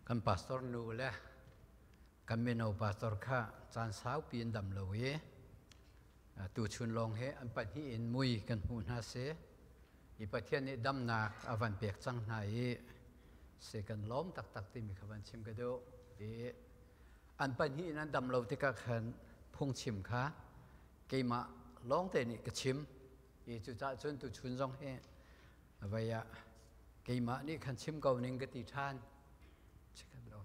Kan pastor nu le kan mino pastor kha caan saupi in dam lo i tuchun lawng he an pahnih in mui kan hmuh hna si. I Pathian nih damnak a van pek cang hna i si kan lawm taktak timi kha van chim ka duh. I an pahnih in an dam lo tikah khan phungchim kha keimah lawngte nih ka chim. I cucaah cun tuchun zong hi vei ah keimah nih khan chim ko ning ka ti ṭhan. Chikan lo.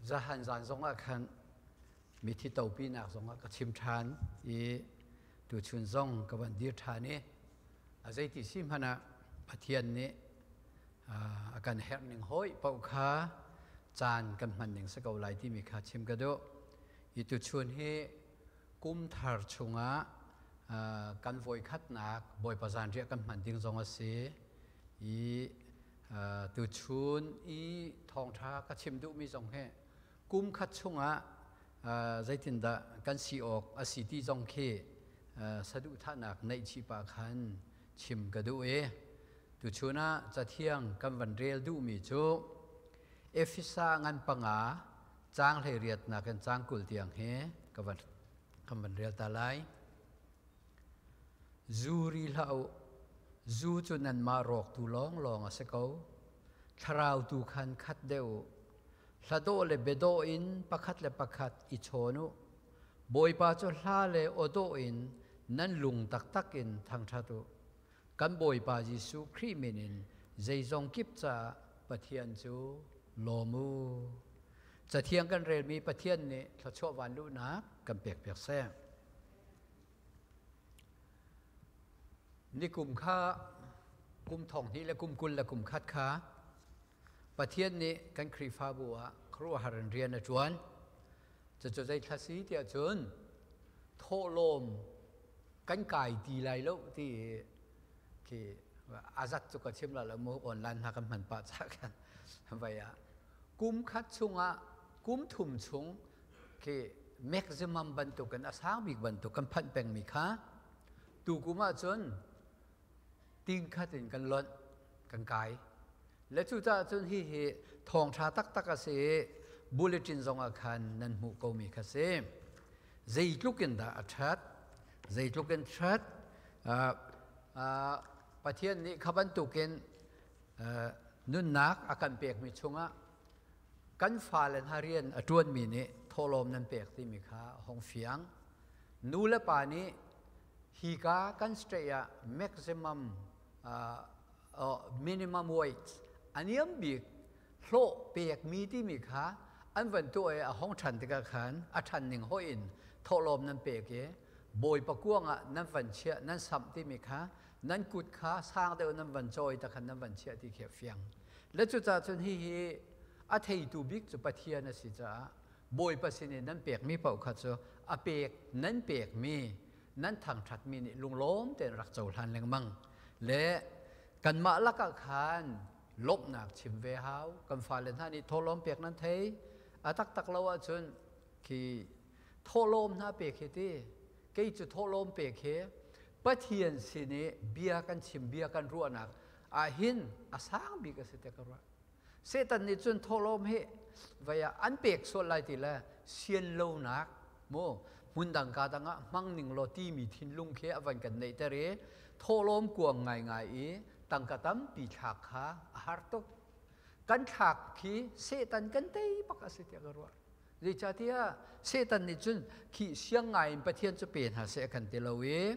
Zahan zan zongah khan mithi topinak zongah ka chim ṭhan i tuchun zong ka van dir ṭhan i a zeiti si hmanh ah Pathian nih a kan herh ning hawi paoh kha caan kan hman ning si ko lai timi kha chim ka duh. Hi tuchun hi kum thar chungah kan voikhatnak Bawipa zanriah kan hman ding zong a si i tuchun i thawngṭha ka chim duhmi zong hi kum khat chungah zeitindah kan si awk a si ti zong khi saduhthahnak neih chih pah khan chim ka duh i tuchun ah cathiang kan van rel duhmi cu Efesa ngan panga caang 18 in caang 20 tiang hi ka van kan van rel ta lai. Zu ri hlah u, zu cu nanmah rawktu lawnglawng a si ko. Thlarau tu khan khat deuh u. Hladawh le biadawh in pakhat le pakhat i chawn u. Bawipa cu hla le aw dawh in nan lung taktak in thangṭhat u. Kan Bawipa Jesuh Khrih min in zeizong kip caah Pathian cu lawm u. Cathiang kan relmi Pathian nih thluachuah vanluhnak kan pekpiak seh. Nikum kha kum thong hnih le kum 20 le kum khat kha Pathian nih kan Khrihfabu ah khuaruahhar in rian a ṭuan. Cucu zei thla si tiah cun thawhlawm kan kai ti lai lo ti khi azat cu ka chim la lo mu online hna kan hman pah ca khan vai ah kum khat chungah kum thum chung khi maximum bantukin a sang bik bantuk kan phanh pengmi kha tu kum ah cun ting khat in kan lonh kan kai le cucaah cun hi hi thawngṭha taktak a si i bulletin zong ah khan nan hmuh komi kha si. Zeitluk in dah a ṭhat, zeitluk in ṭhat, Pathian nih kha bantukin nunnak a kan pekmi chungah kan fale hna rian a ṭuanmi nih thawhlawm nan pek timi kha a hung fiang. Nu le pa nih hika kan state ah maximum minimum wage a niam bik hlawh pekmi timi kha an van tuah i a hong ṭhan tikah khan a ṭhan ning hoih in thawhlawm nan pek i Bawipa kuang ah nan van chiah nan samh timi kha nan kut kha sang deuh nan van cawi ta khan nan van chiah ti khi a fiang. Le cucaah cun hihi a theitu bik cu Pathian a si caah Bawipa sin in nan pekmi paoh kha cu a pek nan pekmi nan thangṭhatmi nih lunglawm tein rak cohlan lengmang le kanmah lakah khan lawmhnak chim ve hau. Kan fale hna nih thawhlawm pek nan thei a taktak lo ahcun khi thawhlawm hna pek hi ti kei cu thawhlawm pek hi Pathian sin i bia kan chim bia kan ruahnak ah hin a sang bik a si te ka ruah. Satan nih cun thawhlawm hi vei ah an pek sual lai ti le sian lonak mu hmun dang ka dang ah hmang ning law timi thinlung khi a van kan neihter i thawhlawm kuang ngaingai i tangka tampi thlak kha a har tuk. Kan thlak khi Satan kan tei bak a si tiah ka ruah. Zeicahtiah Satan nih cun khi siang ngai in Pathian cu pe hna seh a kan ti lo i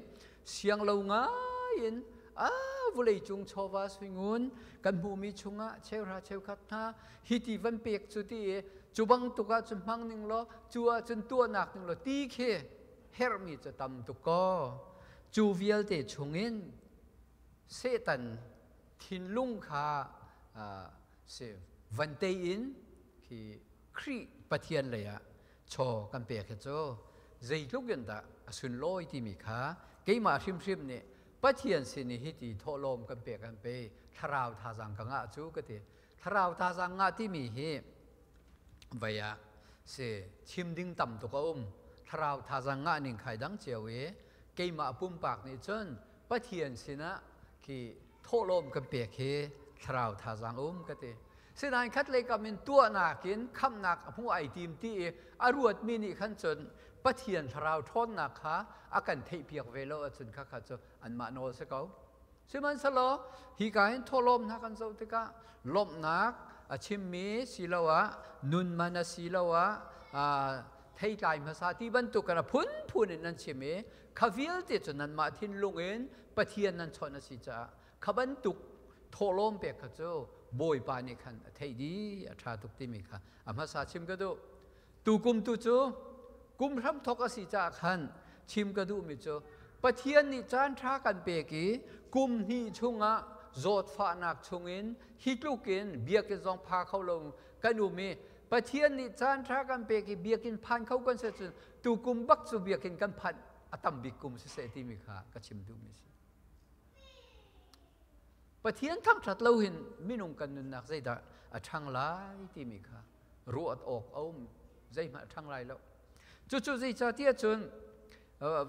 siang lo ngai in a vawlei cung chawva suingun kan hmuhmi chungah cheuhra cheukhat hna hi ti van pek cu ti i cu bangtuk ah cun hmang ning law cu ah cun tuahnak ning law ti khi herhmi cu tam tuk kaw cu vialte chungin Satan thinlung kha si van tei in khi Khrih Pathian lei ah chaw kan pek hi cu zeitluk in dah a sunlawi timi kha keimah hrimhrim nih Pathian sin i hiti thawhlawm kan pek an pe thlarau thazaang ka ngah cu ka ti. Thlarau thazaang ngah timi hi vei ah si chim ding tam tuk a um. Thlarau thazaang ngah ning khai dang cio i keimah pumpak nih cun Pathian sinah. Khi thawhlawm kan pek hi thlarau thazaang um ka ti. Sinain khat lei kam in tuahnak in khamhnak a hmuh ai tim ti i a ruatmi nih khan cun Pathian thlarau ṭhawnnak kha a kan theihpiak ve lo ahcun khakha cu anmah nawl si ko. Sihmanhsehlaw hika hin thawhlawm hna kan zoh tikah lawmhnak a chimmi siloah nun man a siloah theitlai hmasa ti bantuk kan a phunphun in nan chim i kha vialte cu nanmah thinlung in Pathian nan chawnh a si caah kha bantuk thawhlawm pek kha cu Bawipa nih khan a theih dih a ṭha tuk timi kha a hmasa chim ka duh. Tukum tu cu kum hramthok a si caah khan chim ka duhmi cu Pathian nih caan ṭha kan pek i kum hnih chungah zawtfahnak chungin hi tlukin biakinn zong pha kho lo kan um i Pathian nih caan ṭha kan pek i biakinn phan kho kan si cun tukum bak cu biakinn kan phanh a tam bik kum siseh timi kha ka chim duhmi a si. Pathian thangṭhat lo hin minung kan nunnak zeidah a ṭhang lai timi kha ruat awk a um zeihmanh a ṭhang lai lo. Cucu zeicahtiah cun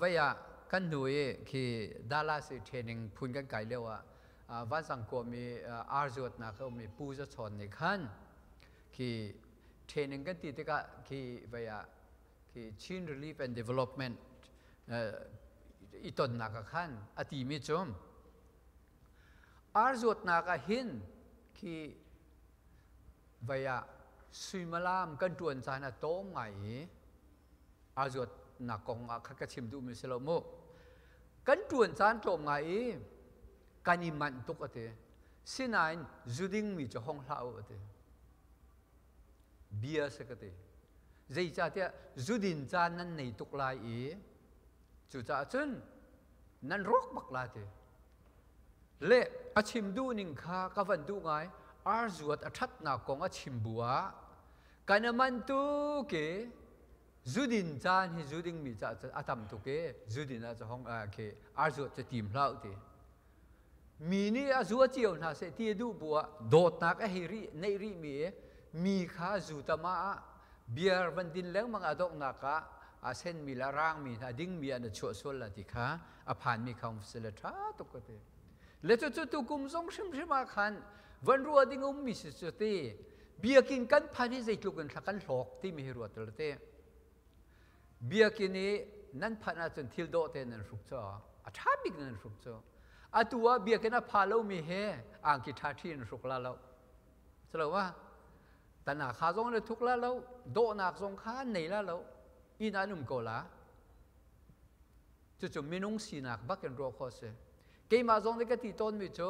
vei ah kan hnu i khi Dallas i training phun kan kai lio ah vansang kuam i ar zuatnak a um i Pu Za Chawn nih khan khi training kan ti tikah khi vei ah khi Chin Relief and Development i tonnak ah khan a timi cu ar zuatnak ah hin khi vei ah suimilam kan ṭuan caan a tawm ngai i aa zuatnak kong ah kha ka chim duhmi si lo mu. Kan ṭuan caan tlawm ngai i kan i manh tuk a ti. Sinain zu dingmi cu hong hlah u a ti. Bia si ka ti. Zeicahtiah zu din caan nan nei tuk lai i cucaah cun nan rawk bak la ti. Le a chim duhning kha ka van duh ngai. Ar zuat a ṭhatnak kong a chim bu ah kan a man tuk i zudin caan hi zu dingmi caah cun a tam tuk i zudin ah cu hong khi ar zuat cu tim hlah ti. Mi nih a zua cio hna seh ti a duh bu ah dawtnak a hei rih neih rihmi i mi kha zu tama ah beer van din lengmang a donghnak ah a senmi le a rangmi hna dingmi an chuah sual la ti kha a phanmi kha um sile ṭha tuk ka ti. Le cucu tukum zong hrimhrim ah khan van ruah ding ummi si cu ti biakinn kan phan hi zeitluk in thla kan hlawk timi hi ruat te. Biakinn i nan phanh ahcun thil dawh te nan hruk cu a ṭha bik nan hruk cu. Atu ah biakinn a pha lomi he angki ṭha ṭhi in hruk la lo. Culo ma tana kha zong na thuk la lo, dawhnak zong kha nei la lo, inn ah an um ko la. Cucu minung sinak bak in ruah khawh a si. Keimah zong nih ka ti tawnmi cu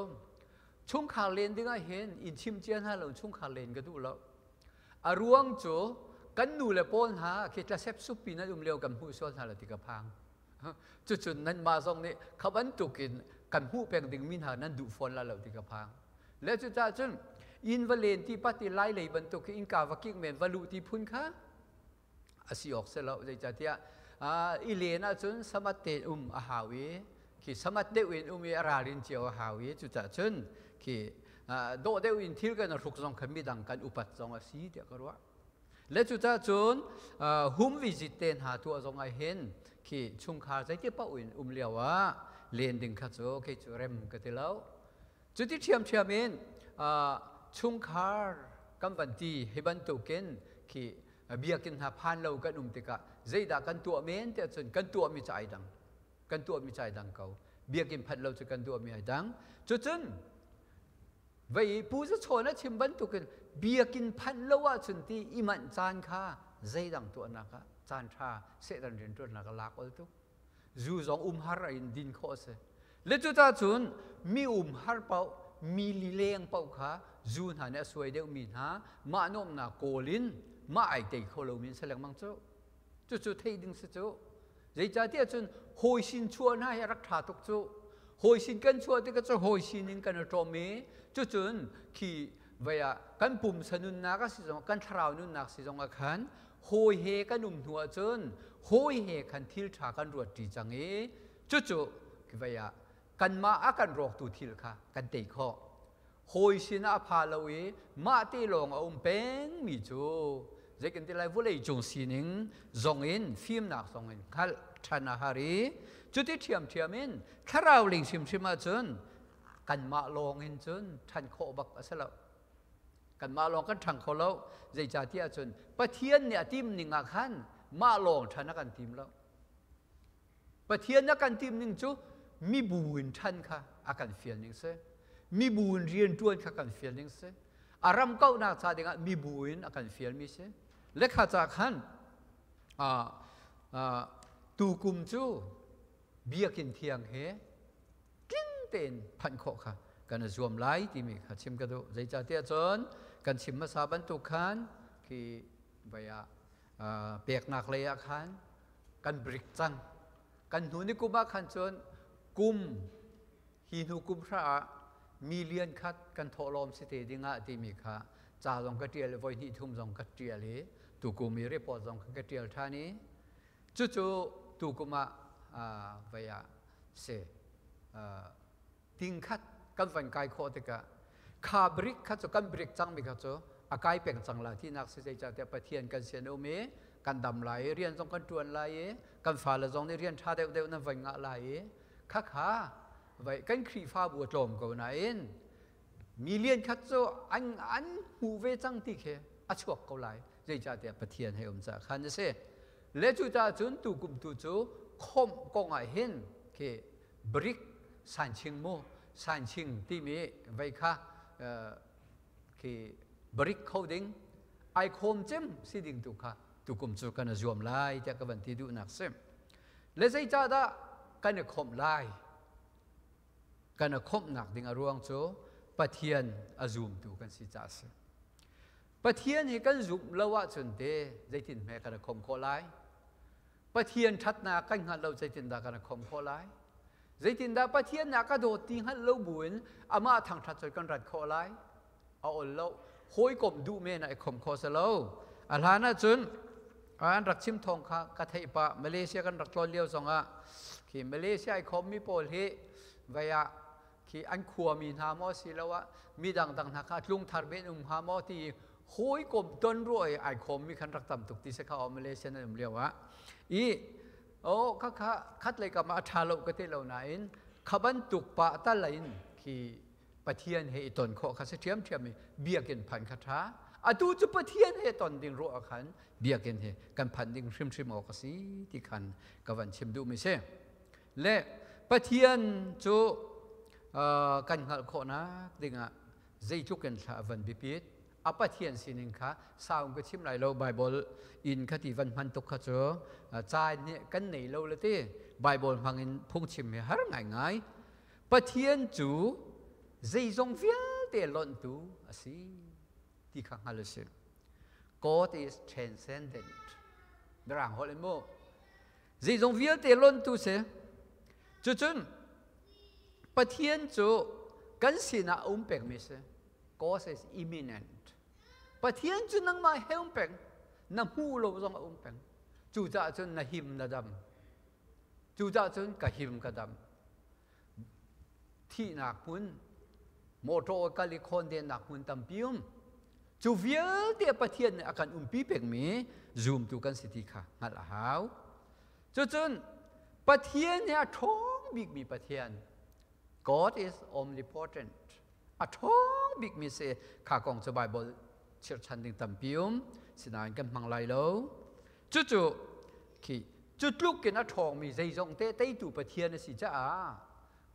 chungkhar len ding ah hin in chim cia hna lo chungkhar len ka duh lo. A ruang cu kan nu le pawl hna khi tlasep suppi nan um lio kan hmuh sual hna lo ti ka phang. Cucun nanmah zong nih kha bantukin kan hmuh peng dingmi hna nan duh fawn la lo ti ka phang. Le cucaah cun inn va len ti pat i lai lei bantuk khi innka va kik men va luh ti phun kha a si awk si lo zeicahtiah i len ahcun samat te um a hau i khi samat deuh in um i a ralrin cio a hau i cucaah cun khi dawh deuh in thil kan hruk zong kha midang kan upat zong a si tiah ka ruah. Le cucaah cun home visit te hna tuah zong ah hin khi chungkhar zeiti paoh in um lio ah len ding kha cu kei cu rem ka ti lo. Cuti ṭhiamṭhiam in chungkhar kan van ti hi bantukin khi biakinn hna phan lo kan um tikah zeidah kan tuah men tiah cun kan tuahmi cu ai dang. Kan tuahmi cu ai dang ko. Biakinn phanh lo cu kan tuahmi ai dang. Cucun vei Pu Za Chawn a chim bantukin biakinn phanh lo ahcun ti i manh caan kha zeidang tuahnak ah caan ṭha Satan rianṭuannak a lak ol tuk. Zu zong umhar in din khawh a si. Le cuta cun mi umhar paoh, mi lileng paoh kha zu hna nih a suai deuhmi hna mah nuamhnak kawl in mah ai tei kho lomi an si lengmang cu. Cucu theih ding si cu. Zeicahtiah cun hawi sin chuah hna hi a rak ṭha tuk cu. Hawi sin kan chuah tikah cu hawi sin in kan i ṭawm i cucun khi vei ah kan pumsa nunnak a si zong kan thlarau nunnak si zong ah khan hawi he kan um hnu ahcun hawi he khan thil ṭha kan ruat ṭi cang i cucu vei ah kanmah a kan rawktu thil kha kan tei khawh. Hawi sinah a pha lo i mah te lawng a um pengmi cu zeikan ti lai vawlei cung sining zong in fimnak zong in hngalh ṭhan a har i cuti ṭhiamṭhiam in thlarau ling hrimhrim ahcun. Kanmah lawng in cun ṭhan khawh bak a si lo. Kanmah lawng kan ṭhang kho lo. Zeicahtiah cun Pathian nih a tim ning ah khan mah lawng ṭhan a kan tim lo. Pathian a kan tim ning cu mibu in ṭhan kha a kan fial ning si. Mibu in rianṭuan kha kan fial ning si. A ram kauhnak ca dingah mibu in a kan fialmi si. Lekha ca khan tukum cu biakinn thiang he tling tein phanh khawh kha kan i zuam lai timi kha chim ka duh. Zeicahtiah cun kan chim hmasa bantuk khan khi vai ah peknak lei ah khan kan brik cang. Kan hnu ni kum ah khan cun kum hi hnu kum hra ah million khat kan thawhlawm si te ding ah timi kha ca zong ka ṭial i voi hnih thum zong ka ṭial i tukum i report zong ka ṭial ṭhan i cucu tukum ah vai ah si tingkhat kan van kai khawh tikah kha brik kha cu kan brik cangmi kha cu a kai peng cang la tinak si. Zeicahtiah Pathian kan sian um i kan dam lai i rian zong kan ṭuan lai i kan fale zong nih rian ṭha deuhdeuh nan van ngah lai i khakha vai kan Khrihfabu a tlawm ko nain million khat cu an hmu ve cang ti khi a chuak ko lai. Zeicahtiah Pathian he um caah khan a si. Le cucaah cun tukum tu cu khawmh kong ah hin khi brik sanching mu sanching timi vei kha khi brik kho ding ai khawm cem si ding tu kha tukum cu kan zuam lai tiah ka van ti duhnak si. Le zeicahdah kan i khawmh lai? Kan i khawmhnak ding a ruang cu Pathian a zumtu kan si caah a si. Pathian hi kan zumh lo ahcun te zeitin hme kan i khawmh khawh lai? Pathian ṭhatnak kan hngalh lo zeitindah kan i khawmh khawh lai? Zeitindah Pathian nih a ka dawt ti hngalh lo buin amah thangṭhat cu kan rat khawh lai? A ol lo. Hawikom duh men ah i khawmh khawh si lo. A hlan ahcun an rak chim thawng kha ka theih pah. Malaysia kan rak tlawn lio zongah khi Malaysia i khawmmi pawl hi vai ah khi an khuami hna maw siloah mi dangdang hna kha tlung thar men um hnga maw ti hawikom ton ruah i ai khawmmi khan rak tam tuk ti se kha o Malaysia nan um lio ah i o kha kha khat lei kam ah a ṭha lo ka ti lo nain kha bantuk pa tal in khi Pathian he i ton khawh kha si ṭhiamṭhiam i biakinn phanh kha ṭha. Atu cu Pathian he ton ding ruah ah khan biakinn hi kan phanh ding hrimhrim awk a si ti khan ka van chim duhmi si. Le Pathian cu kan hngalh khawhnak dingah zeitluk in thla a van biapit. A Pathian sining kha sau ka chim lai lo. Bible in kha ti van hman tuk kha cu ca nih kan nei lo le ti Bible hmang in phungchim hi har ngaingai. Pathian cu zeizong vialte lonhtu a si ti kha hngal a si. God is transcendent. Mirang holh in mu. Zeizong vialte lonhtu si. Cucun Pathian cu kan sinah a um pengmi si. God is immanent. Pathian cu nangmah he um peng. Na hmuh lo zong a um peng. Cucaah cun na him na dam. Cucaah cun ka him ka dam. Thihnak hmun, motor kal i khawndennak hmun tampi um. Cu vialte Pathian nih a kan umpi pengmi zumtu kan si ti kha hngalh a hau. Cucun Pathian hi a ṭhawng bikmi Pathian. God is omnipotent. A ṭhawng bikmi si. Kha kong cu Bible chirchan ding tampi um. Sinain kan hmang lai lo. Cucu khi cu tluk in a ṭhawngmi zeizong te teitu Pathian a si caah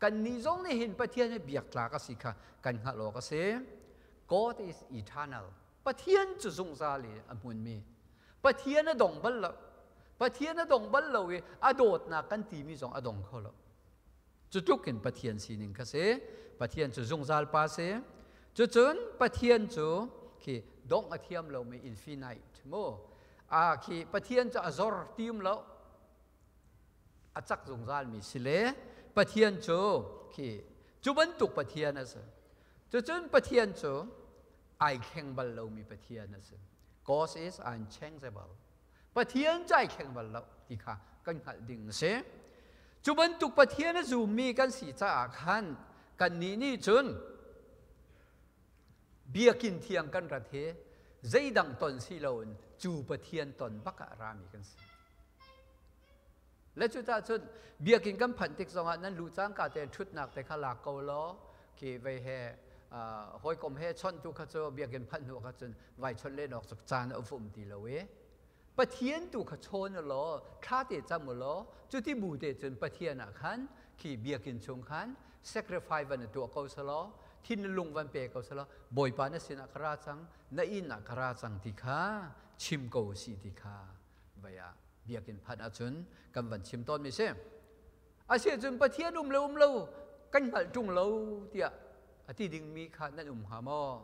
kannih zong nih hin Pathian hi biak tlak a si kha kan hngalh awk a si. God is eternal. Pathian cu zungzal i a hmunmi. Pathian a dong bal lo. Pathian a dong bal lo i a dawtnak kan timi zong a dong kho lo. Cu tluk in Pathian sining kha si. Pathian cu zungzal pa si. Cucun Pathian cu khi dongh a thiam lomi infinite mu. A khi Pathian cu a zor ti um lo. A cak zungzal mi si le Pathian cu khi cu bantuk Pathian a si. Cucun Pathian cu ai thleng bal lomi Pathian a si. God is unchangeable. Pathian cu ai thleng bal lo ti kha kan hngalh ding a si. Cu bantuk Pathian a zummi kan si caah khan kannih nih cun biakinn thiang kan rat hi zeidang ton si loin cu Pathian ton bak ah rami kan si. Le cucaah cun biakinn kan phanh tik zongah nan luh cangka tein ṭhutnak te kha lak ko law. Khi vei he hawikom he chawnh tu kha cu biakinn phanh hnu kha cun vai chawnh len awk cu caan a um ti lo i Pathian tu kha chawn u law thla te cam u law cuti bu te cun Pathian ah khan khi biakinn chung khan sacrifice van tuah ko selaw thin lung van pe ko selaw Bawipa na sinah ka ra cang na inn ah ka ra cang ti kha chim ko si ti kha vai ah biakinn phanh ahcun kan van chim tawn mi si. Asiahcun Pathian um le um lo kan hngalh ṭung lo tiah a ti dingmi kha nan um hnga maw?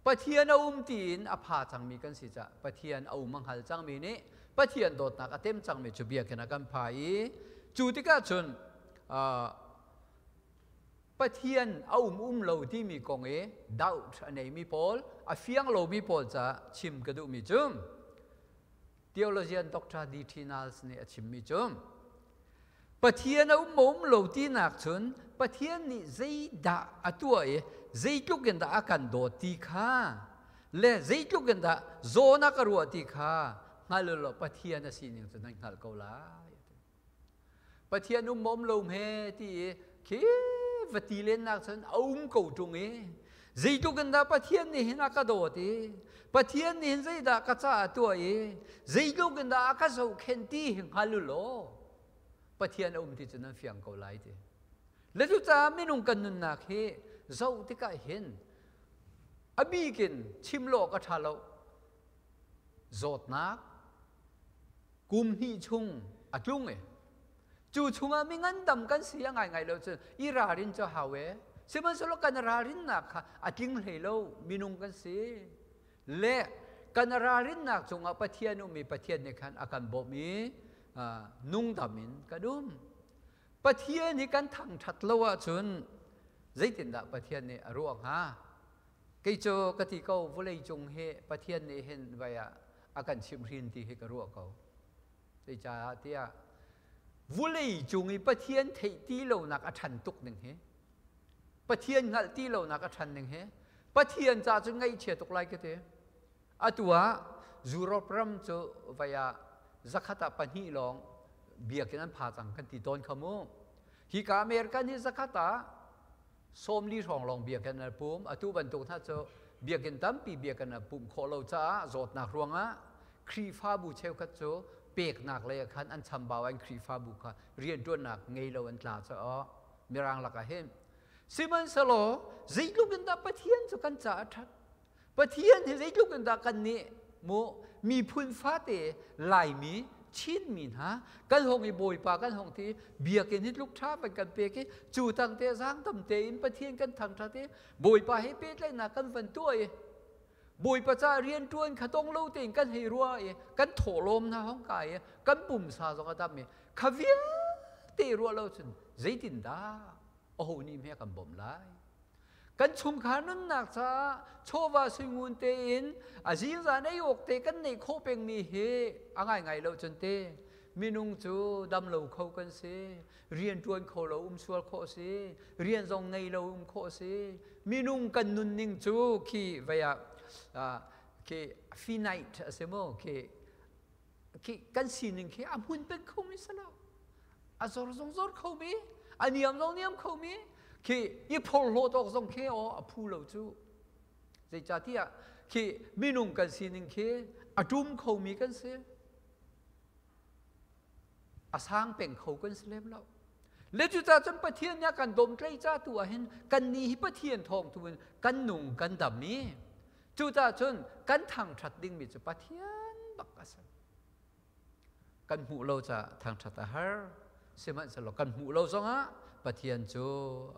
Pathian a um tiin a pha cangmi kan si caah Pathian a um a hngal cangmi nih Pathian dawtnak a tem cangmi cu biakinn ah kan pha i cu tikah cun Pathian a um um lo timi kong i doubt a neimi pawl a fiang lomi pawl caah chim ka duhmi cu Theologian Dr. D.T. Niles nih a chimmi cu Pathian a um maw um lo tinak cun Pathian nih zeidah a tuah i zeitluk in dah a kan dawt ti kha le zeitluk in dah zawn a ka ruah ti kha hngal u law Pathian a sining cu nan hngalh ko lai. Pathian um maw um lo hme ti i khi va ti lennak cun a um ko ṭung i zeitluk in dah Pathian nih hin a ka dawt i Pathian nih hin zeidah ka caah a tuah i zeitluk in dah a ka zohkhenh ti hi hngal u law Pathian a um ti cu nan fiang ko lai ti. Le cucaah minung kan nunnak hi zoh tikah hin a bik in chim lo awk a ṭha lo. Zawtnak kum hnih chung a tlung i cu chungah mi ngandam kan si a ngaingai lo cun i ralrin cu hau e. Sihmanhsehlaw kan ralrinnak kha a tling hlei lo minung kan si. Le kan ralrinnak cungah Pathian um i Pathian nih khan a kan bawmh i nungdam in kan um. Pathian hi kan thangṭhat lo ahcun zeitindah Pathian nih a ruah hnga? Kei cu ka ti ko vawlei cung hi Pathian nih hin vai ah a kan chimhhrin ti hi ka ruah ko. Zeicah tiah vulei cung i Pathian theih ti lonak a ṭhan tuk ning hi Pathian hngalh ti lonak a ṭhan ning hi Pathian ca cu ngaihchia tuk lai ka ti. Atu ah Europe ram cu vai ah zakhat ah pahnih lawng biakinn an pha cang kan ti tawn kha mu. Hika American hi zakhat ah 40 hrawng lawng biakinn an pum. Atu bantuk hna cu biakinn tampi biakinn an pumh khawh lo caah zawtnak ruangah Khrihfabu cheukhat cu peknak lei ah khan an chambau an Khrihfabu kha rianṭuannak ngei lo an tla caah Mirang lakah hin. Sihmanhsehlaw zeitluk in dah Pathian cu kan caah a ṭhat? Pathian hi zeitluk in dah kan nih mu miphun fate Laimi Chinmi hna kan hong i Bawipa kan hong ti biakinn hi tluk ṭha van kan pek i cu tang te zaangdam tein Pathian kan thangṭhat i Bawipa he pehtlaihnak kan van tuah i Bawipa ca rianṭuan kha tong lo tein kan hei ruah i kan thawhlawm hna hong kai i kan pumsa zong a dam i kha vialte ruah lo cun zeitindah aho nih hme kan bawmh lai? Kan chungkhar nunnak caah chawva suingun tein a zingzan ei awk te kan neih khawh pengmi hi a ngaingai lo cun te minung cu dam lo kho kan si, rian ṭuan kho lo um sual khawh si, rian zong ngei lo um khawh si. Minung kan nunning cu khi vei ah khi finite a si mu khi khi kan sining khi a hmun peng khomi si lo. A zor zong zor khomi, a niam zong niam khomi, khi i phorhlawt awk zong khi aw a phu lo cu. Zeicahtiah khi minung kan sining khi a ṭum khomi kan si. A sang peng kho kan si lem lo. Le cucaah cun Pathian nih a kan domtlei ca tu ah hin kan nih hi Pathian thawng tu in kan nung kan dam i cucaah cun kan thangṭhat dingmi cu Pathian bak a si. Kan hmuh lo caah thangṭhat a har. Sihmanhsehlaw kan hmuh lo zongah Pathian cu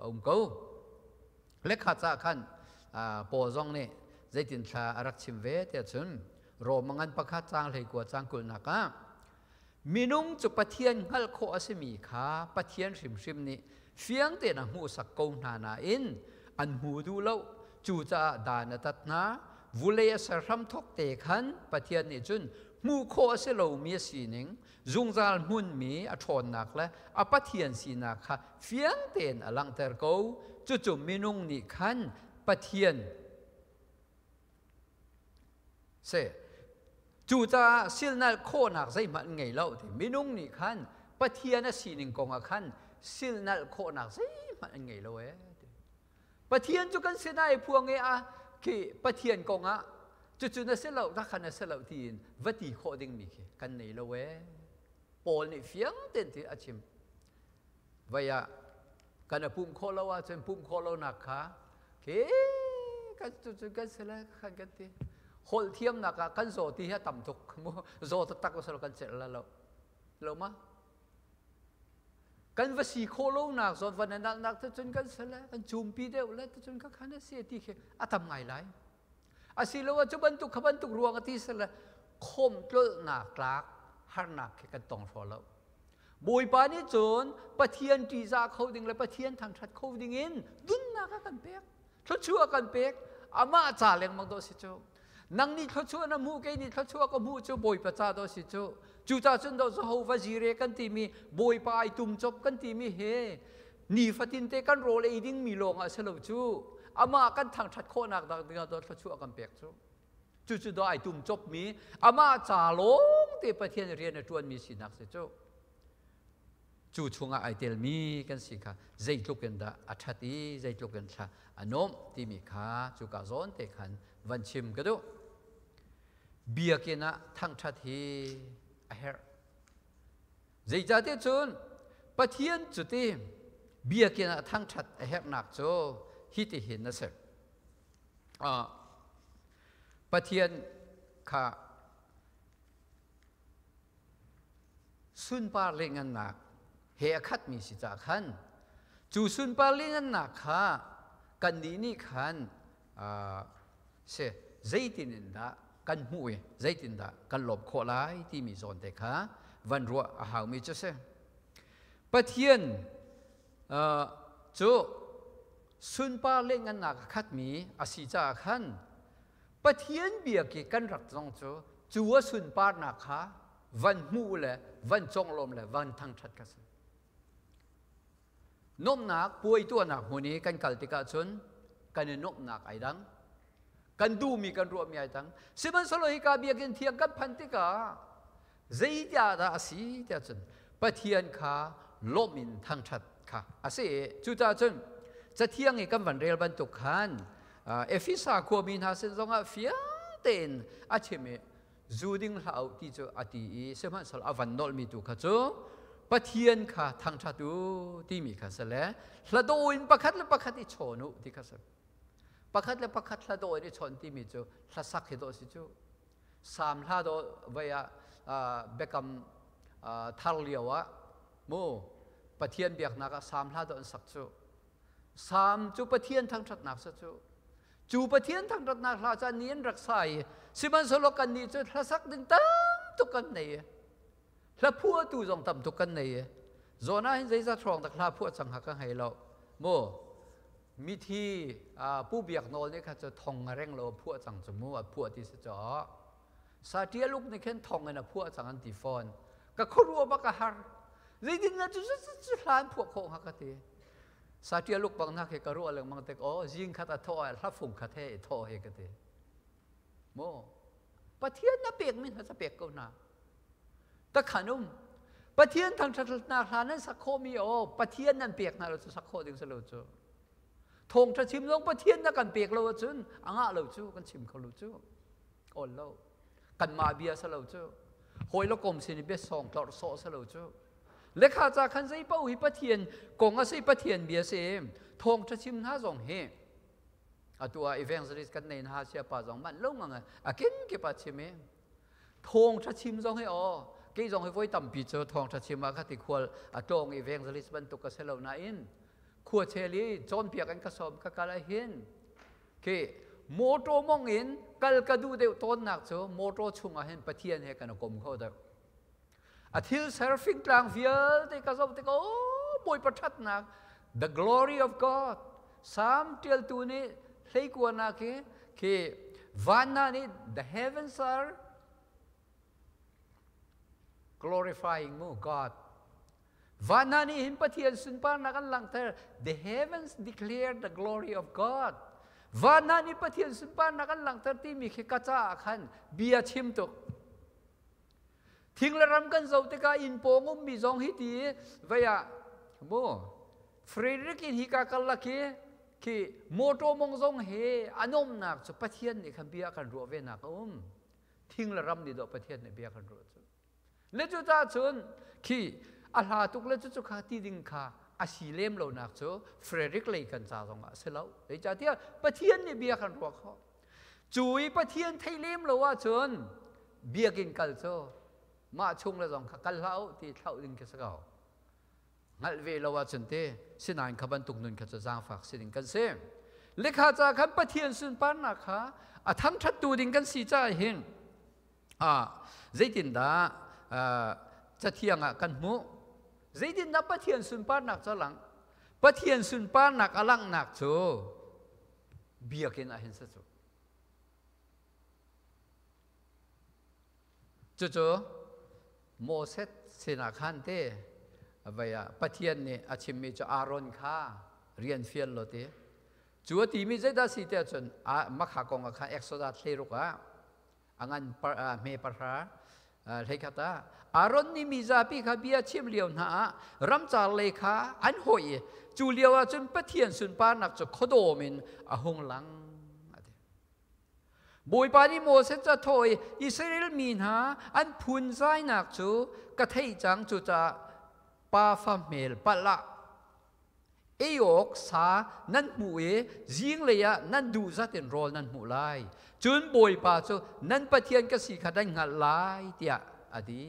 a um ko. Lekha caah khan Paul zong nih zeitin thla a rak chim ve tiah cun Rom ngan pakhat caang 19 caang 20 ah minung cu Pathian hngalh khawh a simi kha Pathian hrimhrim nih fiang tein a hmuhsak ko hna nain an hmu duh lo. Cucaah dan a tat hna. Vulei a ser hramthawk te khan Pathian nih cun hmuh khawh a si lomi a sining, zungzal hmunmi a ṭhawnnak le a Pathian sinak kha fiang tein a langhter ko. Cucu minung nih khan Pathian si. Cucaah silnalh khawhnak zeihmanh an ngei lo ti. Minung nih khan Pathian a sining kong ah khan silnalh khawhnak zeihmanh an ngei lo ee ti. Pathian cu kan sinah i phuang i a khi Pathian kong ah cucu na si lo ta khan na si lo tiin va ti khawh dingmi khi kan nei lo ee. Paul nih fiang tein ti a chim. Vai ah kan a pumh khawh lo ahcun pumh khawh lonak kha khi kan cucu kan si le khan kan ti. Holh thiamnak ah kan zaw ti hi a tam tuk. Zaw taktak usal kan celh la lo. Lo ma? Kan va si khawh lonak zawn van nalnak cun kan si le kan cumpi deuh le cun kha khan a si ti khi a tam ngai lai. Asiloah cu bantuk kha bantuk ruang a ti si le khawm tlolhnak tlak harnak khi kan tong hraw lo. Bawipa nih cun Pathian ṭihzah kho ding le Pathian thangṭhat kho ding in dunnak a kan pek. Thluachuah a kan pek. Amah ca lengmang dawh si cu. Nang nih thluachuah na hmuh, kei nih thluachuah ka hmuh cu Bawipa ca dawh si cu. Cucaah cun dawh Jehovah Jireh kan timi Bawipa ai tum cop kan timi he nifatin te kan rawl ei dingmi lawng ah si lo cu. Amah kan thangṭhat khawhnak ding ah dawh thluachuah kan pek cu. Cucu dawh ai tum copmi amah ca lawng te Pathian rian a ṭuanmi sinak si cu. Cu chungah ai telmi kan si kha zeitluk in dah a ṭhat i zeitluk in thla a nuamh timi kha cuka zawn te khan van chim ka duh. Biakinn ah thangṭhat hi a herh. Zeicahtiah cun Pathian cu ti biakinn ah thangṭhat a herhnak cu hitihin a si. Pathian kha sunpar le ngannak he a khatmi si caah khan cu sunpar le ngannak kha kannih nih khan si zeitin in dah kan hmuh i zeitindah kan lawmh khawh lai timi zawn te kha van ruah a haumi cu si. Pathian cu sunpar le ngannak a khatmi a si caah khan Pathian biak i kan rak zong cu cu a sunparnak kha van hmuh le van conglawm le van thangṭhat kha si. Nuamhnak puai tuahnak hmun i kan kal tikah cun kan i nuamhnak ai dang. Kan duhmi kan ruahmi ai dang. Sihmanhsehlaw hika biakinn thiang kan phanh tikah zeitiah dah a si tiah cun Pathian kha lawmh in thangṭhat kha a si. Cucaah cun Cathiang i kan van rel bantuk khan Efesa khuami hna sin zongah fiang tein a chim i zu ding hlah u ti cu a ti i sihmanhsehlaw a van nolhmi tu kha cu Pathian kha thangṭhat u timi kha si le hladaw in pakhat le pakhat i chawn u ti kha si. Pakhat le pakhat hladaw in i chawn timi cu hlasak hi dawh si cu. Salm hla dawh vai ah biakam thar lio ah mu Pathian biaknak ah salm hla dawh an sak cu. Salm cu Pathian thangṭhatnak sa cu. Cu Pathian thangṭhatnak hla cu annih an rak sa i sihmanhsehlaw kannih cu hlasak ding tam tuk kan nei i hla phuahtu zong tam tuk kan nei i zawn ah hin zeizat hrawng dak hla phuah cang ha ka ngei lo mu mithi Pu Biak Nawl nih kha cu thong a reng lo a phuah cang cu mu a phuah ti si caw Satial uk nih khin thong in a phuah cang an ti fawn ka khuaruah bak a har zeitin na cu cu hla an phuah khawh hnga ka ti Satial uk bang na khi ka ruah lengmang tik aw zing khat a thawh ah hla fung khat he i thawh he ka ti mu Pathian na pek mi hna ca pek ko hna takhan um Pathian thangṭhatnak hla nan sak khawhmi aw Pathian nan pek hna lo cu sak khawh ding si lo cu thawngṭha chim zong Pathian na kan pek lo ahcun a ngah lo cu kan chim kho lo cu awl lo kanmah bia si lo cu hawi le kom sin i bia sawng tlorh sawh si lo cu lekha ca khan zei paoh hi Pathian kong a si Pathian bia si thawngṭha chim hna zong hi atu ah evangelist kan nei hna sia pa zong manh lo ngang a kin kip a chim i thawngṭha chim zong hi aw kei zong hi voi tampi cu thawngṭha chim ah kha ti khual a tlawng evangelist bantuk ka si lo nain khua chel i cawnpiak an ka sawm ka kal ah hin khi motor mong in kal ka duh deuh tawnnak cu motor chungah hin Pathian he kan kom kho deuh a thil ser fingtlang vialte ka zoh tik oh Bawipa ṭhatnak the glory of God Psalm ṭialtu nih hleikuanak hi khi van hna nih the heavens are glorifying mu God Van hna nih hin Pathian sunparnak an langhter. The heavens declare the glory of God. Van hna nih Pathian sunparnak an langhter timi khi ka caah khan bia chim tuk. Thing le ram kan zoh tikah inn pawng ummi zong hi ti vei ah mu Frederick in hi ka karlak hi. Khi motor mong zong he a nomnak cu Pathian nih khan bia kan ruah ve nak a um. Thing le ram nih dawh Pathian nih bia kan ruah cu. Le cu ta cun khi a hla tuk le cu kha ti ding kha a si lem lo nak cu Frederick lei kan ca zong ah si lo. Zeicahtiah Pathian nih bia kan ruah khawh. Cu i Pathian thei lem lo ahcun biakinn kal cu mah chung le zong kha kal hlah u ti thlauh ding khi si ko. Hngalh ve lo ahcun te sinain kha bantuk nun kha cu zaangfak si ding kan si. Lekha ca khan Pathian sunparnak kha a thangṭhattu ding kan si caah hin zeitindah cathiang ah kan hmuh? Zeitindah Pathian sunparnak cu a lang? Pathian sunparnak a langhnak cu biakinn ah hin si cu. Cucu Moses sinah khan te vei ah Pathian nih a chimmi cu Aaron kha rian fial lo ti. Cu a timi zeidah si tiah cun makha kong ah khan Exodus 16 ah a ngan hme pahra hleikhat ah Aaron nih mi zapi kha bia chim lio hna ah ramcar lei kha an hawih i cu lio ah cun Pathian sunparnak cu khuadawm in a hung lang. Bawipa nih Moses cu a thawh i Israel mi hna an phunzainak cu ka theih cang, cucaah pa fa hmel palh ah ei awk sa nan hmuh i zinglei ah nan duh zat in rawl nan hmuh lai. Cun Bawipa cu nan Pathian ka si kha nan hngalh lai tiah a ti.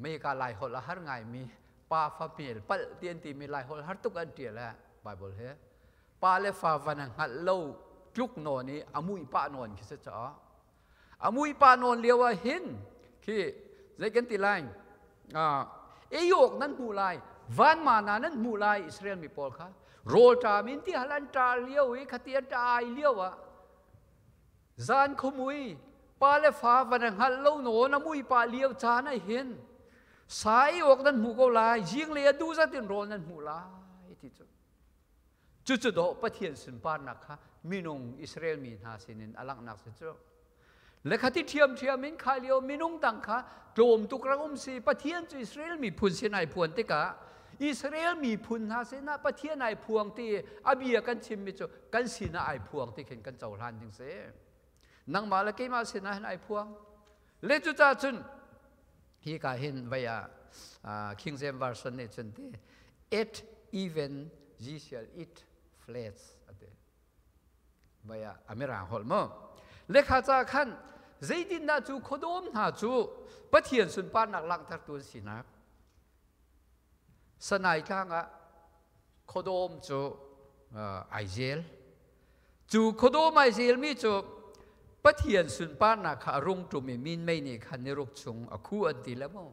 Meka Laiholh a har ngaimi pa fa hmel palh ti an timi Laiholh har tuk an ṭial eh Bible he. Pa le fa van a hngalh lo tluk nawn i a mui pah nawn khi si caah. A mui pah nawn lio ah hin khi zei kan ti lai ei awk nan hmuh lai van mana nan hmuh lai Israel mi pawl kha rawl ṭam in ti hal an ṭa lio i khati an ṭa ai lio ah Zan khumui pa le fa van a hngalh lo nawn a mui pa lio caan ah hin sai awk nan hmuh ko lai zinglei a duh zat in rawl nan hmuh lai ti cu cucu dawh Pathian sunparnak kha minung Israel mi hna sinin a langhnak si cu le khati ṭhiamṭhiam in kha lio minung dang kha tlawm tuk rak um si Pathian cu Israel miphun sin ai phuan tikah Israel miphun hna sinah Pathian ai phuang ti a bia kan chimmi cu kan sinah ai phuang ti khin kan cohlan ding si. Nangmah le keimah sinah hin ai phuang. Le cucaah cun hi ka hin vei ah King James Version nih cun ti at even ye shall eat flesh ati. Vei ah a mirang holh mu. Lekha ca khan zeitindah cu khuadawm hna cu Pathian sunparnak langhtertu an sinak Sanai tlang ah khuadawm cu ai zel. Cu khuadawm ai zelmi cu Pathian sunparnak kha a rung ṭum i minmei nih khan niruk chung a khu an ti le mu.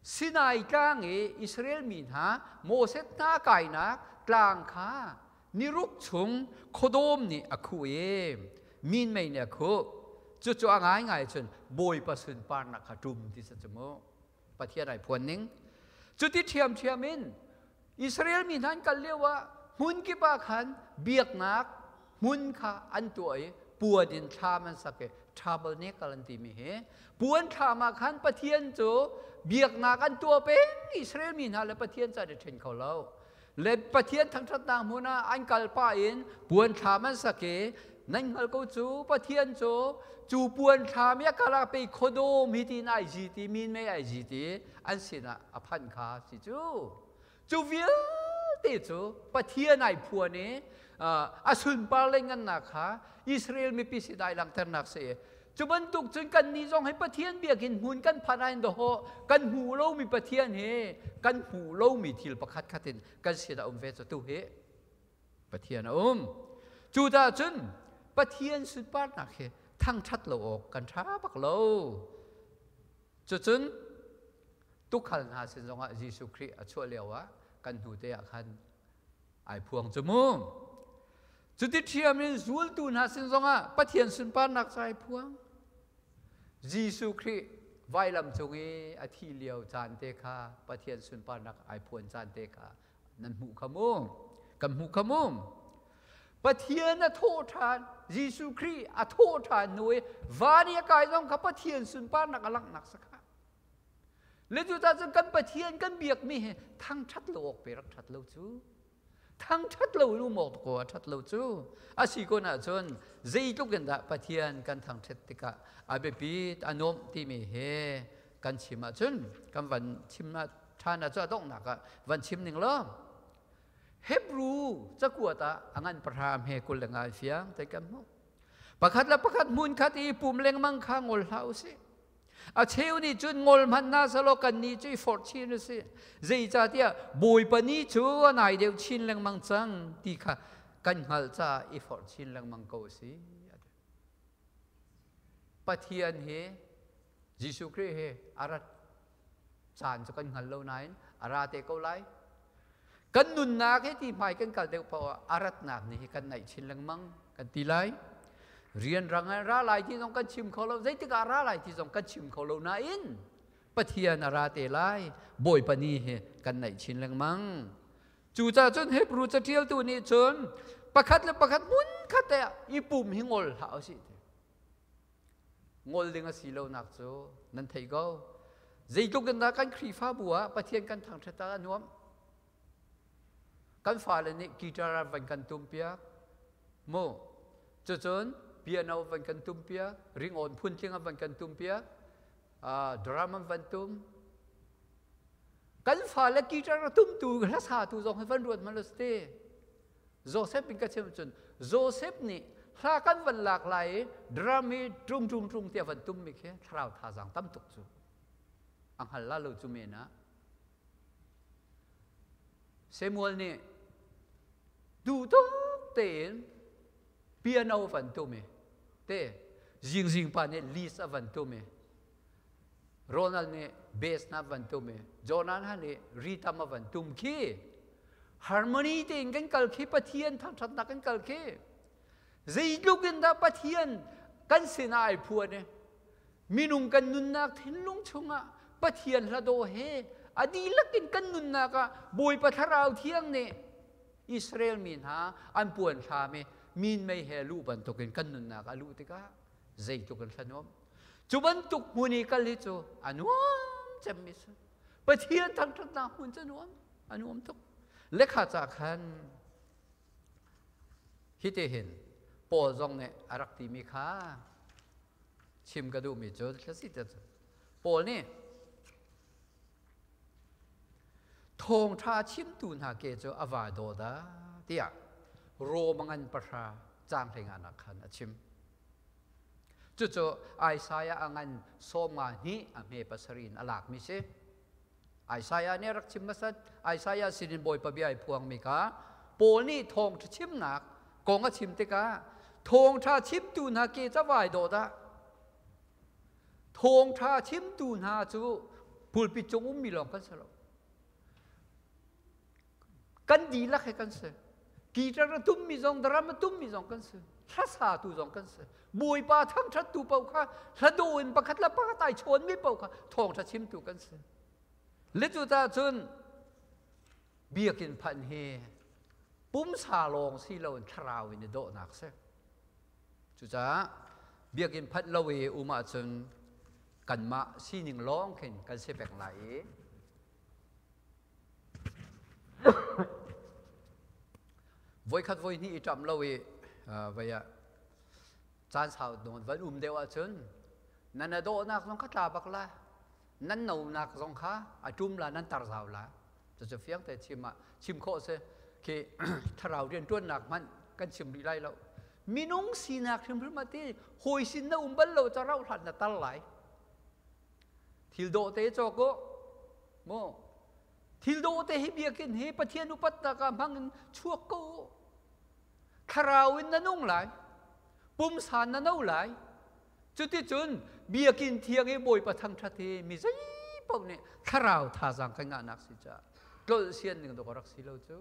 Sinai tlang i Israel mi hna Moses hna kainak tlang kha niruk chung khuadawm nih a khuh i minmei nih a khuh. Cucu a ngaingai cun Bawipa sunparnak kha ṭum ti si cu mu. Pathian ai phuan ning. Cuti ṭhiamṭhiam in Israel mi hna an kal lio ah hmun kip ah khan biaknak hmun kha an tuah i puan in thlam an sak i tabernacle an timi hi puan thlam ah khan Pathian cu biaknak an tuah peng. Israel mi hna le Pathian cu an i ṭhen kho lo. Le Pathian thangṭhatnak hmun ah an kal pah in puan thlam an sak i nan hngal ko cu Pathian cu cu puan thlam i a kal ah pei khuadawm hi tiin ai zi ti min mei ai zi ti an sinah a phanh kha si cu. Cu vialte cu Pathian ai phuan i a sunpar le ngannak kha Israel mipi sin ai langhternak si. Cu bantuk cun kannih zong hi Pathian biakinn hmun kan phanh ah hin dawh kan hmuh lomi Pathian hi kan hmuh lomi thil pakhat khat in kan sin a um ve cu tu hi Pathian a um. Cu dah cun Pathian sunparnak hi thangṭhat lo awk kan ṭha bak lo. Cucun tukhal hna sin zongah Jesuh Khrih a chuah lio ah kan hnu te ah khan ai phuang cu mu. Cuti ṭhiam in zultu hna sin zongah Pathian sunparnak cu ai phuang. Jesuh Khrih vailam cung i a thih lio caan te kha Pathian sunparnak ai phuan caan te kha nan hmuh kha mu. Kan hmuh kha mu. Pathian a thawh ṭhan, Jesuh Khrih a thawh ṭhan hnu i van i a kai zong kha Pathian sunparnak a langhnak si kha. Le cucaah cun kan Pathian kan biakmi hi thangṭhat lo awk pe rak ṭhat lo cu. Thangṭhat lo in um awk ko a ṭhat lo cu. A si kun ahcun zeitluk in dah Pathian kan thangṭhat tikah a biapit a nuamh timi he kan chim ahcun kan van chim ṭhan ahcun a donghnak ah van chim ning law Hebrew cakuat ah a ngan pahra hme 25 fiang te kan hmuh. Pakhat le pakhat hmunkhat i pum lengmang kha ngol hlah usih. A cheu nih cun ngol hmanh hna selaw kannih cu i forh chin u sih. Zeicahtiah Bawipa ni cu a nai deuh chin lengmang cang ti kha kan hngalh caah i forh chin lengmang ko a si. Pathian hi Jesuh Khrih hi a rat caan cu kan hngal lo nain a ra te ko lai. Kan nunnak hi ti hmai kan kal deuh paoh ah a ratnak nih hi kan naih chin lengmang kan ti lai. Rianrang in ra lai ti zong kan chim kho lo, zeitik ah ra lai ti zong kan chim kho lo nain Pathian a ra te lai, Bawipa ni hi kan naih chin lengmang. Cucaah cun Hebrew caṭialtu nih cun pakhat le pakhat hmunkhat te ah i pum hi ngol hlah usih ti. Ngol ding a si lonak cu nan theih ko. Zeitluk in dah kan Khrihfabu ah Pathian kan thangṭhat ah a nuam. Kan fale nih guitar van kan tum piak. Mu. Cucun piano van kan tum piak, ringawn phuntling van kan tum piak, drum an van tum. Kan fale guitar a tumtu hlasatu zong hi van ruat hmanh te. Joseph in ka chim cun Joseph nih hla kan van lak lai i drum i tung tung tung tiah van tum mi khi thlarau thazaang tam tuk cu a hngal la lo cu men ah Samuel nih duh tuk tein piano van tum i te zingzing pa nih list a van tum i Ronald nih bass na van tum i Jonah hna nih rhythm a van tum khi harmony tein kan kal khi Pathian thangṭhatnak kan kal khi zeitluk in dah Pathian kan sinah ai phuan i minung kan nunnak thinlung chungah Pathian hlado he a dihlak in kan nunnak ah Bawipa Thlarau Thiang nih Israel mi hna an puan thlam i minmei he luh bantukin kan nunnak a luh tikah zeitluk in hla Cu bantuk hmun i kal hi cu a nuam cemmi si. Pathian thangṭhatnak hmun cu nuam, a nuam tuk. Lekha ca khan hiti hin Paul zong nih a rak timi kha chim ka duhmi cu si te cu Paul nih thawngṭha chimtu hna ke cu a va daw dah tiah Rom ngan pahra caang hleinganak khan a chim. Cucu Isaiah a ngan 52 a hme pasarih in a lakmi si. Isaiah nih a rak chim hmasat. Isaiah sinin Bawipa bia ai phuangmi kha Paul nih thawngṭha chimnak kong a chim tikah thawngṭha chimtu hna ke cavai dawh dah. Thawngṭha chimtu hna cu pulpit cung ummi lawng kan si lo. Kan dihlak he kan si. Guitar a tummi zong, drum a tummi zong kan si. Hlasatu zong kan si. Bawipa thangṭhattu paoh kha hlado in pakhat le pakhat ai chawnmi paoh kha thawngṭha chimtu kan si. Le cucaah cun biakinn phanh hi pumsa lawng si loin thlarau in i dawhnak si. Cucaah biakinn phanh lo i um ahcun kanmah sining lawng khin kan si peng lai i Voikhat voihnih i ṭamh lo i vei ah caan sau nawn van um deuh ahcun nan a dawhnak zong kha tla bak la, nan nonak zong kha a ṭum la, nan tar zau la. Cucu fiang te chim ah chim khawh si. Khi thlarau rianṭuannak hmanh kan chim rih lai lo. Minung sinak hrimhrim ah ti hawi sin na um bal lo ca rauh hlan na tar lai. Thil dawh te cawk u. Mu thil dawh te hi biakinn hi Pathian upatnak ah hmang in chuak ko u. Thlarau in na nung lai. Pumsa na no lai. Cuticun biakinn thiang i Bawipa thangṭhat hi mi zei paoh nih thlarau thazaang kan ngahnak si caah tlolh sian ning dawk a rak si lo cu.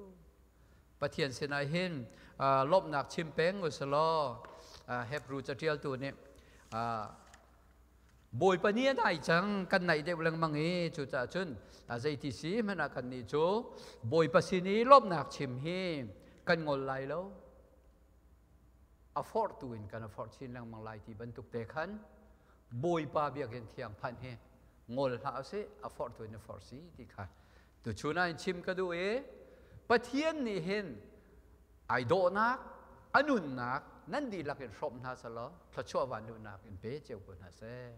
Pathian sinah hin lawmhnak chim peng u selaw Hebrew caṭialtu nih Bawipa ni a nai cang, kan naih deuh lengmang i cucaah cun zeiti si hmanh ah kannih cu Bawipa sin i lawmhnak chim hi kan ngol lai lo. A forhtu in kan a forh chin lengmang lai ti bantuk te khan Bawipa biakinn thiang phanh hi ngol hlah usih, a forhtu in a forh si ti kha tuchun ah in chim ka duh i. Pathian nih hin ai dawhnak, a nunnak nan dihlak in hrawmh hna selaw thluachuah vanluhnak in pe cio ko hna seh.